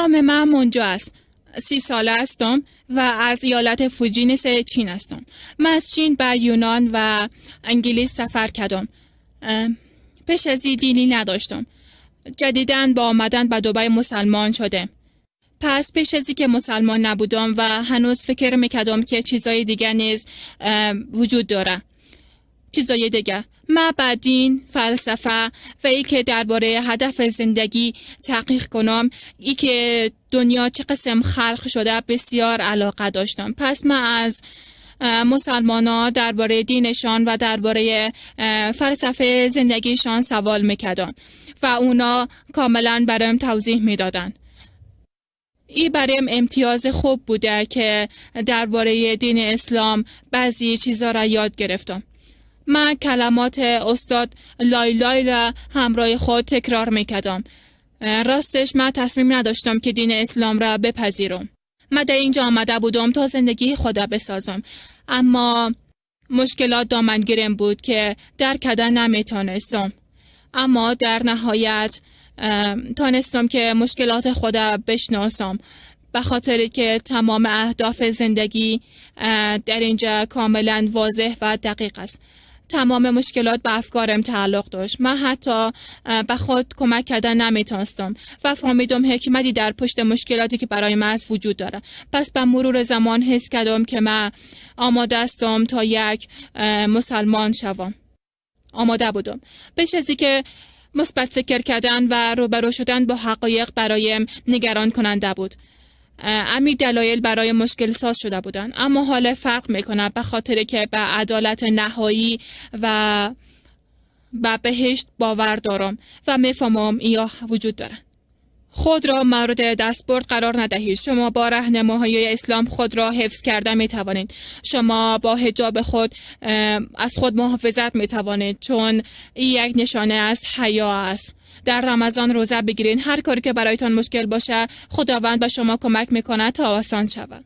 نام من مونجا است. 30 ساله هستم و از ایالت فوجینس چین هستم. من از چین بر یونان و انگلیس سفر کردم. پیش از این دینی نداشتم. جدیداً با آمدن به دبی مسلمان شده. پس پیش از اینکه مسلمان نبودم و هنوز فکر میکردم که چیزای دیگه نیز وجود داره. چیزای دیگه. من به دین، فلسفه و ای که درباره هدف زندگی تحقیق کنم، ای که دنیا چه قسم خلق شده بسیار علاقه داشتم. پس من از مسلمان ها درباره دینشان و درباره فلسفه زندگیشان سوال میکردم و اونا کاملا برایم توضیح میدادن. این برایم امتیاز خوب بوده که درباره دین اسلام بعضی چیزا را یاد گرفتم. من کلمات استاد لای لای را همراه خود تکرار میکردم. راستش من تصمیم نداشتم که دین اسلام را بپذیرم. من در اینجا آمده بودم تا زندگی خود را بسازم، اما مشکلات دامنگیرم بود که درک کردن نمیتونستم. اما در نهایت تانستم که مشکلات خود را بشناسم، به خاطر که تمام اهداف زندگی در اینجا کاملا واضح و دقیق است. تمام مشکلات به افکارم تعلق داشت. من حتی به خود کمک کردن نمیتونستم و فهمیدم حکمتی در پشت مشکلاتی که برای من است وجود داره. پس به مرور زمان حس کردم که من آماده هستم تا یک مسلمان شوم. آماده بودم. بیش از اینکه مثبت فکر کردن و روبرو شدن با حقایق برایم نگران کننده بود. امی دلایل برای مشکل ساز شده بودن، اما حال فرق میکنه به خاطر که به عدالت نهایی و به بهشت باور دارم و میفهمم ایا وجود داره. خود را مورد دستبرد قرار ندهید. شما با راهنماهای اسلام خود را حفظ کرده می توانید. شما با حجاب خود از خود محافظت می توانید، چون این یک نشانه از حیا است. در رمضان روزه بگیرین. هر کاری که برایتان مشکل باشه خداوند به شما کمک میکنه تا آسان شود.